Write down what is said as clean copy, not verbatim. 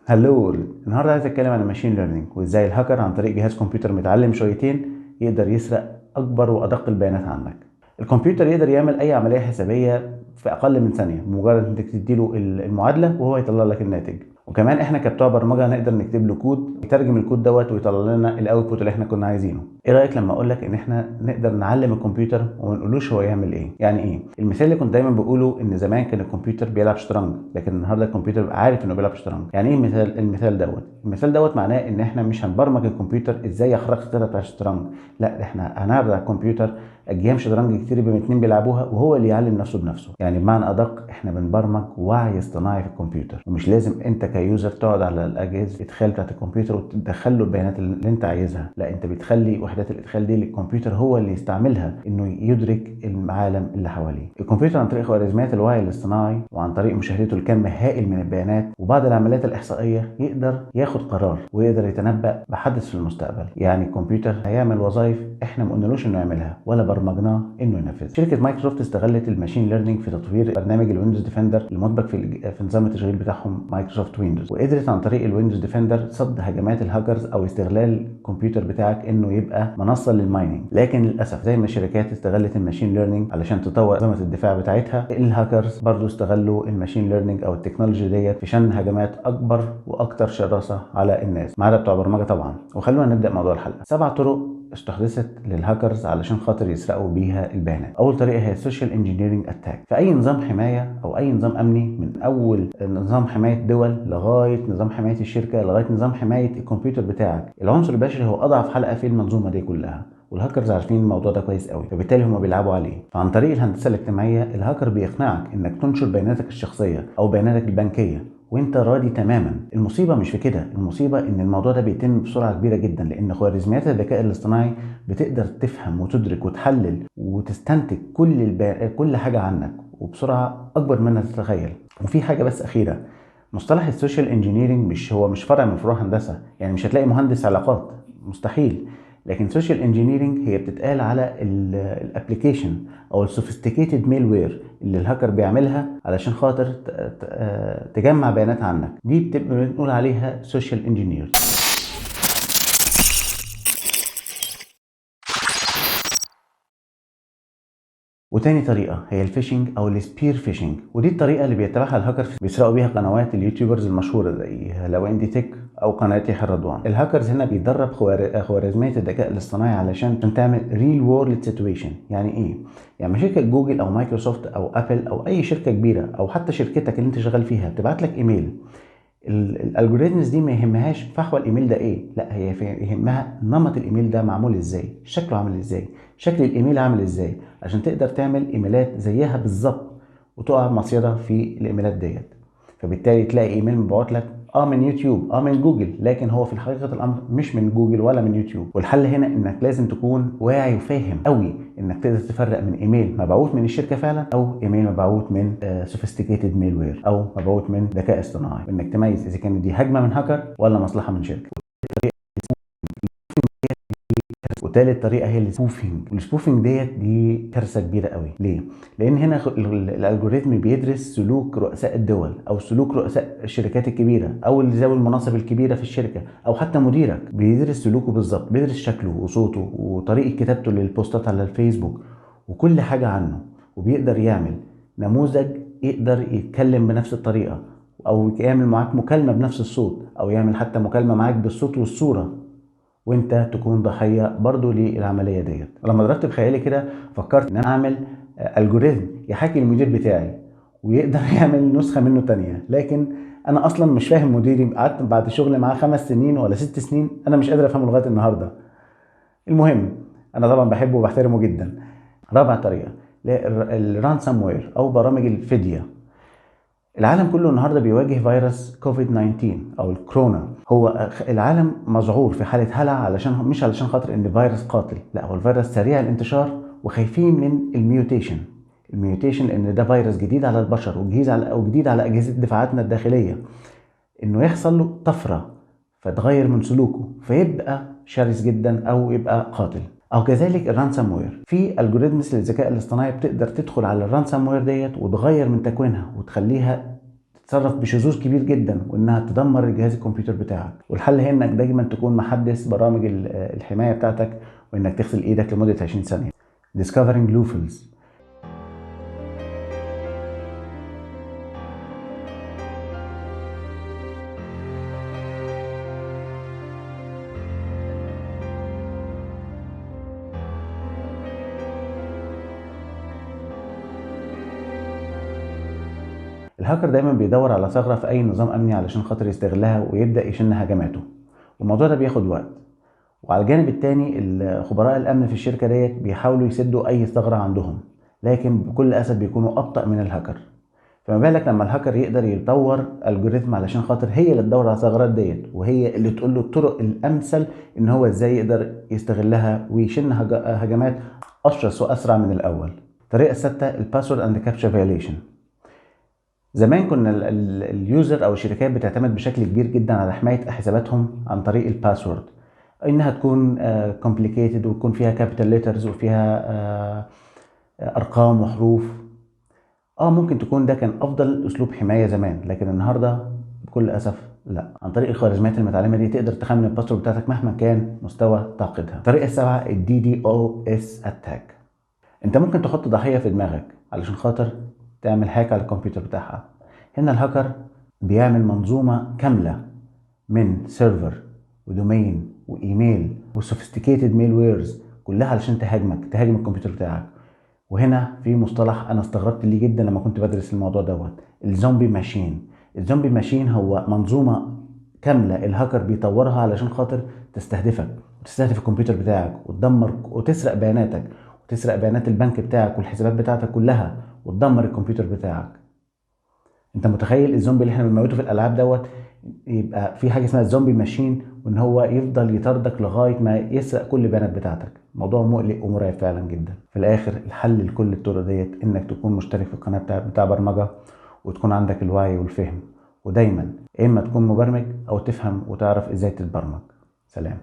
Hello world. النهارده عايز اتكلم عن ال machine learning وازاي الهاكر عن طريق جهاز كمبيوتر متعلم شويتين يقدر يسرق اكبر وادق البيانات عنك. الكمبيوتر يقدر يعمل اي عملية حسابيه في اقل من ثانية، بمجرد انك تديله المعادلة وهو يطلع لك الناتج. وكمان احنا كبتوع برمجة نقدر نكتب له كود يترجم الكود دوت ويطلع لنا ال output اللي احنا كنا عايزينه. ايه رايك لما اقول لك ان احنا نقدر نعلم الكمبيوتر وما نقولوش هو يعمل ايه؟ يعني ايه؟ المثال اللي كنت دايما بقوله ان زمان كان الكمبيوتر بيلعب شطرنج، لكن النهارده الكمبيوتر بقى عارف انه بيلعب شطرنج. يعني ايه المثال دوت؟ المثال دوت معناه ان احنا مش هنبرمج الكمبيوتر ازاي يخرج الخطة بتاع الشطرنج، لا احنا هنعرض على الكمبيوتر اجيال شطرنج كتير بين اتنين بيلعبوها وهو اللي يعلم نفسه بنفسه. يعني بمعنى ادق احنا بنبرمج وعي اصطناعي في الكمبيوتر، ومش لازم انت ك user تقعد على الاجهزة الادخال بتاعت الكمبيوتر وتدخل له البيانات اللي انت عايزها، لا انت بتخلي وحدات الادخال دي للكمبيوتر هو اللي يستعملها انه يدرك العالم اللي حواليه. الكمبيوتر عن طريق خوارزميات الوعي الاصطناعي وعن طريق مشاهدته لكم هائل من البيانات وبعض العمليات الاحصائية يقدر ياخد قرار ويقدر يتنبأ بحدث في المستقبل. يعني الكمبيوتر هيعمل وظائف احنا ما قلنالوش انه يعملها ولا برمجناه انه ينفذها. شركة مايكروسوفت استغلت ال machine learning في تطوير برنامج ال Windows Defender المطبق في نظام التشغيل بتاعهم Microsoft Windows، وقدرت عن طريق ال Windows Defender صد هجمات الهاكرز او استغلال الكمبيوتر بتاعك انه يبقى منصة لل mining. لكن للاسف زي ما الشركات استغلت ال machine learning علشان تطور انظمة الدفاع بتاعتها، الهاكرز برضو استغلوا ال machine learning او التكنولوجيا ديت في شن هجمات اكبر واكثر شراسة على الناس، ما عدا بتوع برمجة طبعا. وخلونا نبدا موضوع الحلقة. 7 طرق استحدثت للهاكرز علشان خاطر يسرقوا بيها البيانات. اول طريقه هي ال social engineering attack. في اي نظام حماية او اي نظام امني، من اول نظام حماية دول لغاية نظام حماية الشركة لغاية نظام حماية الكمبيوتر بتاعك، العنصر البشري هو اضعف حلقة في المنظومة دي كلها، والهاكرز عارفين الموضوع ده كويس قوي، فبالتالي هم بيلعبوا عليه. فعن طريق الهندسة الاجتماعية الهاكر بيقنعك انك تنشر بياناتك الشخصية او بياناتك البنكية وانت راضي تماما. المصيبة مش في كده، المصيبة ان الموضوع ده بيتم بسرعة كبيرة جدا، لان خوارزميات الذكاء الاصطناعي بتقدر تفهم وتدرك وتحلل وتستنتج كل حاجة عنك وبسرعة اكبر مما تتخيل. وفي حاجة بس اخيرة، مصطلح ال social engineering مش فرع من فروع هندسة، يعني مش هتلاقي مهندس علاقات، مستحيل. لكن social engineering هي بتتقال على ال application او ال sophisticated malware اللي الهاكر بيعملها علشان خاطر تجمع بيانات عنك، دي بتبقى بنقول عليها social engineer. وتاني طريقة هي ال phishing أو ال spear phishing، ودي الطريقة اللي بيتبعها الهاكر بيسرقوا بيها قنوات ال YouTubers المشهورة زي لو اندي تك أو قناة يحيى رضوان. الهاكرز هنا بيدرب خوارزمية الذكاء الاصطناعي علشان تعمل real world situation. يعني إيه؟ يعني شركة جوجل أو مايكروسوفت أو أبل أو أي شركة كبيرة أو حتى شركتك اللي أنت شغال فيها بتبعت لك إيميل، ال algorithms دي ما يهمهاش فحوى الايميل ده ايه، لا هي يهمها نمط الايميل ده معمول ازاي، شكله عامل ازاي، شكل الايميل عامل ازاي، عشان تقدر تعمل ايميلات زيها بالظبط وتقع مصيده في الايميلات ديت. فبالتالي تلاقي ايميل مبعوت لك من يوتيوب من جوجل، لكن هو في حقيقة الامر مش من جوجل ولا من يوتيوب. والحل هنا انك لازم تكون واعي وفاهم قوي انك تقدر تفرق من ايميل مبعوث من الشركة فعلا او ايميل مبعوث من sophisticated malware او مبعوث من ذكاء اصطناعي، وانك تميز اذا كانت دي هجمة من هاكر ولا مصلحة من شركة. وتالت طريقه هي ال spoofing. وال spoofing ديت دي كارثة كبيرة قوي. ليه؟ لان هنا ال algorithm بيدرس سلوك رؤساء الدول او سلوك رؤساء الشركات الكبيرة او اللي ذوي المناصب الكبيرة في الشركة او حتى مديرك، بيدرس سلوكه بالظبط، بيدرس شكله وصوته وطريقه كتابته للبوستات على الفيسبوك وكل حاجة عنه، وبيقدر يعمل نموذج يقدر يتكلم بنفس الطريقة او يعمل معاك مكالمة بنفس الصوت او يعمل حتى مكالمة معاك بالصوت والصورة، وانت تكون ضحية برضو للعملية ديت. لما ضربت بخيالي كده فكرت ان انا اعمل algorithm يحاكي المدير بتاعي ويقدر يعمل نسخه منه تانية، لكن انا اصلا مش فاهم مديري، قعدت بعد شغل معاه 5 سنين ولا 6 سنين انا مش قادر افهمه لغاية النهارده. المهم انا طبعا بحبه وبحترمه جدا. رابع طريقه ال ransomware او برامج الفدية. العالم كله النهارده بيواجه فيروس كوفيد 19 او الكورونا. هو العالم مذعور في حاله هلع علشان مش علشان خاطر ان الفيروس قاتل، لا هو الفيروس سريع الانتشار وخايفين من ال mutation. ال mutation لان ده فيروس جديد على البشر وجديد على اجهزة دفاعاتنا الداخلية، انه يحصل له طفرة فتغير من سلوكه فيبقى شرس جدا او يبقى قاتل. او كذلك ال ransomware، في algorithms للذكاء الاصطناعي بتقدر تدخل على ال ransomware ديت وتغير من تكوينها وتخليها تتصرف بشذوذ كبير جدا وانها تدمر الجهاز الكمبيوتر بتاعك. والحل هنا انك دايما تكون محدث برامج الحماية بتاعتك، وانك تغسل ايدك لمدة 20 ثانية. Discovering loopholes. الهاكر دايما بيدور على ثغرة في اي نظام امني علشان خاطر يستغلها ويبدأ يشن هجماته، والموضوع ده بياخد وقت. وعلى الجانب الثاني خبراء الامن في الشركة ديت بيحاولوا يسدوا اي ثغرة عندهم، لكن بكل اسف بيكونوا ابطأ من الهاكر. فما بالك لما الهاكر يقدر يطور algorithm علشان خاطر هي اللي تدور على الثغرات ديت، وهي اللي تقول له الطرق الامثل ان هو ازاي يقدر يستغلها ويشن هجمات اشرس واسرع من الاول. الطريقة السادسة ال password and captcha violation. زمان كنا ال user او الشركات بتعتمد بشكل كبير جدا على حماية حساباتهم عن طريق ال password، انها تكون complicated وتكون فيها capital letters وفيها ارقام وحروف. ممكن تكون ده كان افضل اسلوب حماية زمان، لكن النهارده بكل اسف لا. عن طريق الخوارزميات المتعلمه دي تقدر تخمن ال password بتاعتك مهما كان مستوى تعقيدها. الطريقة السابعة ال DDoS attack. انت ممكن تحط ضحية في دماغك علشان خاطر تعمل hack على الكمبيوتر بتاعها. هنا الهاكر بيعمل منظومة كاملة من server و domain و email و sophisticated malwares كلها علشان تهاجم الكمبيوتر بتاعك. وهنا في مصطلح انا استغربت ليه جدا لما كنت بدرس الموضوع دوت، ال zombie machine. ال zombie machine هو منظومة كاملة الهاكر بيطورها علشان خاطر تستهدفك وتستهدف الكمبيوتر بتاعك وتدمر وتسرق بياناتك وتسرق بيانات البنك بتاعك والحسابات بتاعتك كلها وتدمر الكمبيوتر بتاعك. انت متخيل الزومبي اللي احنا بنموته في الالعاب دوت يبقى في حاجة اسمها ال zombie machine، وان هو يفضل يطاردك لغاية ما يسرق كل البيانات بتاعتك. موضوع مقلق ومرعب فعلا جدا. في الاخر الحل لكل الطرق ديت انك تكون مشترك في القناة بتاع برمجة، وتكون عندك الوعي والفهم، ودايما اما تكون مبرمج او تفهم وتعرف ازاي تتبرمج. سلام.